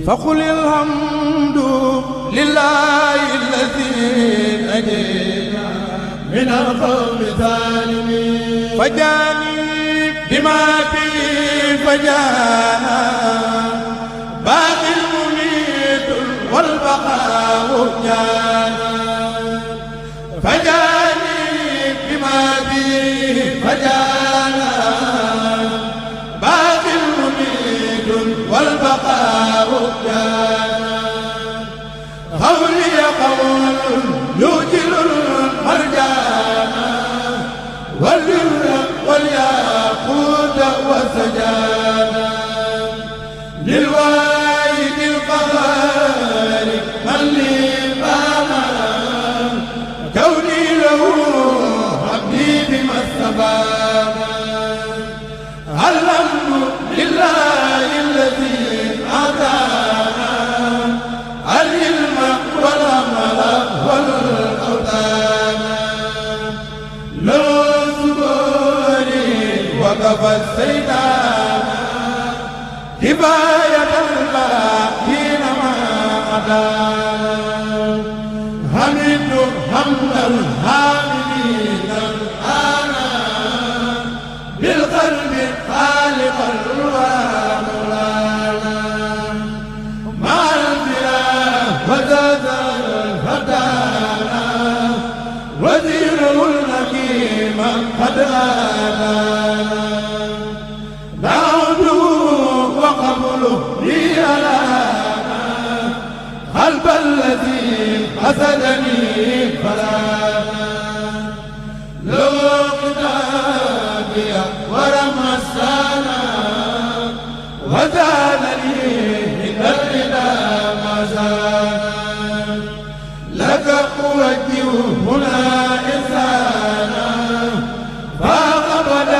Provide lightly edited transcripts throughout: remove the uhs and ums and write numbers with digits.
فقل الحمد لله الذي نجينا من القوم الظالمين فجاني بما به فجانا باقي المميت والبقاء جانا فجاني بما به فجانا باقي المميت والبقاء جانا قولي قول يوجل المرجانا والياقوت والسجانا للواحد القهار من لي بانا كوني له عبدي بما استبانا الحمد لله الذي أعطانا العلم والعمل والأوطان له الصبور وكفى السيدان كفاية الباقين ما أدانا حمد حمد الحامدين الآن بالقلب خالق الوامولانا مع الفلاح وزاد الفتانا وزيره الحكيم قد آنا دعوته وقبله لي ألانا قلب الذي حسدني فلانا لو كتابي ورمسانا وزادني من الردى ما زانا لك أوجه هنا إنسانا فقبل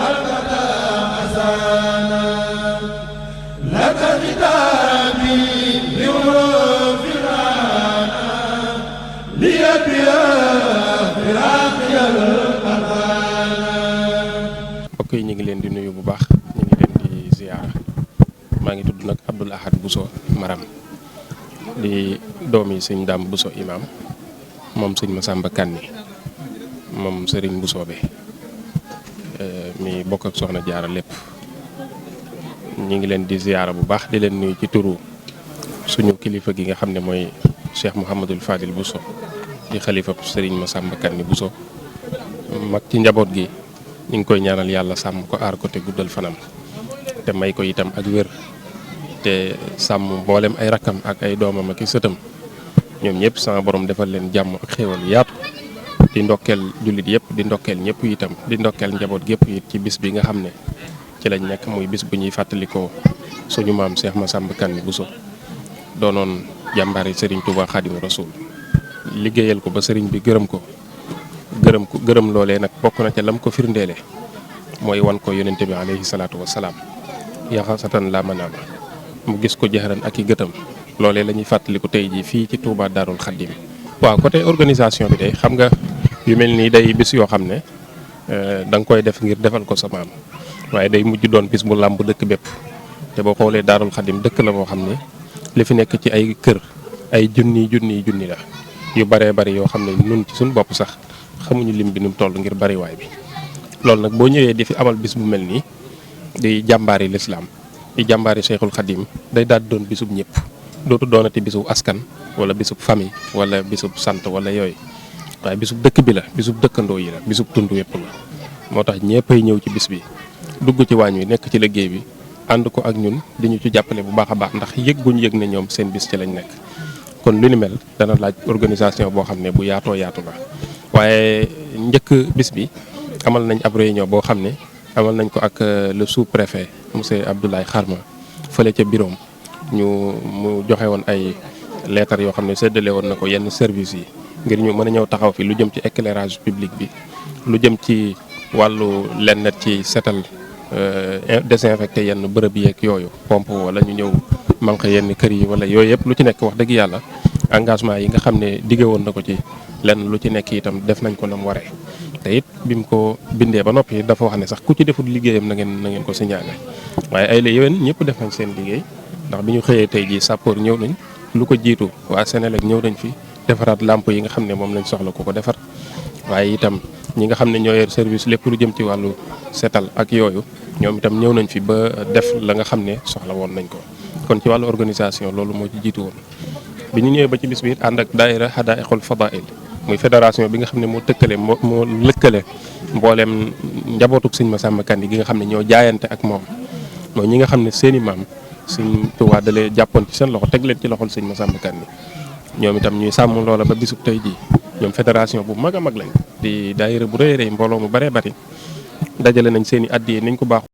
الفتى مسانا لك كتابي بحروف رانا ليبيا فراقي القرآن. mbokk yi ñu ngi leen di nuyu bu baax ñu ngi leen di ziyaara maa ngi tudd nag Abdoul Ahad Bousso Maram di doomi sëñ Dame Bousso imam moom sëñ Massamba Kanni moom Serigne Bousso be mi bokk ak soxna Jaara lépp ñu ngi leen di ziyaara bu baax di leen nuyu ci turu suñu kilifa gi nga xam ne mooy Cheikh Mouhamadul Fadil Bousso di xalifa Serigne Massamba Kanni Bousso mag ci njaboot gi ñu ngi koy ñaanal yàlla sàmm ko aar ko te guddal fanam te may ko itam ak wér te sàmm mboolem ay rakkam ak ay doomam ak i sëtam ñoom ñëpp sama borom defal leen jàmm ak xéewal yaatu di ndokkeel jullit yëpp di ndokkeel ñëpp itam di ndokkeel njaboot gépp it ci bis bi nga xam ne ci lañ nekk muy bis bu ñuy fàttalikoo suñu maam Cheikh Massamba Kanni Bousso doonoon jàmbaari Serigne Touba Khadimu Rasul liggéeyal ko ba Serigne bi gërëm loolee nag bokk na ca lam ko firndeele mooy wan ko yonente bi alayhi salaatu wasalaam yaxasatan la manaama mu gis ko jaxaran ak i gëtam loolee la ñuy fàttaliku tey jii fii ci Touba Darul Khadim. waaw côté organisation bi de xam nga yu mel nii day bis yoo xam ne da nga koy def ngir defal ko sa maam waaye day mujj doon bis bu làmb dëkk bépp te boo xoolee Darul Khadim dëkk la boo xam ne li fi nekk ci ay kër ay junni la yu baree bari yoo xam ne nun ci suñu bopp sax xamuñu lim bi nu mu toll ngir bariwaay bi loolu nag boo ñëwee di fi amal bis bu mel nii di jàmbaari lislaam di jàmbaari Cheikhul Khadim day daal di doon bisub ñëpp dootu doonati bisub askan wala bisub famille wala bisub sant wala yooyu waaye bisub dëkk bi la bisub dëkkandoo yi la bisub tund yëpp la moo tax ñëppay ñëw ci bis bi dugg ci waañ wi nekk ci liggéey bi ànd ko ak ñun di ñu ci jàppale bu baax a baax ndax yëg guñ yëg ne ñoom seen bis ci lañ nekk kon lu ni mel dana laaj organisation boo xam ne bu yaatoo yaatu la waaye njëkk bis bi amal nañ ab réunion boo xam ne amal nañ ko ak le sous-préfet monsieur Abdoulaye Kharma fële ca bureau mu joxe woon ay lettres yoo xam ne séddale woon na ko yenn services yi ngir ñu mën a ñëw taxaw fi lu jëm ci éclairage public bi lu jëm ci wàllu lenn ci setal désinfecté yenn bërëb yeeg yooyu pompe wala ñu ñëw manqué yenn kër yi wala yooyu yëpp lu ci nekk wax dëgg yàlla engagement yi nga xam ne dige woon na ko ci lenn lu ci nekk itam def nañ ko nam waree te it bi mu ko bindee ba noppi dafa wax ne sax ku ci deful liggéeyam na ngeen ko signalé waaye ay la yéwén ñëpp def nañ seen liggéey ndax bi ñu xëyee tey jii sappoor ñëw nañ lu ko jiitu waa Senelec ñëw nañ fi defaraat lamp yi nga xam ne moom lañ soxla ku ko defar waaye itam ñi nga xam ne ñoo yor service lépp lu jëm ci wàllu setal ak yooyu ñoom itam ñëw nañ fi ba def la nga xam ne soxla woon nañ ko kon ci wàllu organisation loolu moo ci jiitu woon. bi ñu ñëwee ba ci bis bi ànd ak daayira Hadaa'iqul Fadaa'il muy fédération bi nga xam ne moo lëkkale mbooleem njabootuk sëñ Massamba Kanni gi nga xam ne ñoo jaayante ak moom mooy ñi nga xam ne seeni maam sëñ Tuubaa dalee jàppoon ci seen loxo teg leen ci loxol sëñ Massamba Kanni ñoom itam ñuy sàmm loola ba bisub tey jii ñoom fédération bu mag a mag lañ di daayira bu rëy rëy mbooloo mu baree bari dajale nañ seeni addiya nañ ko baax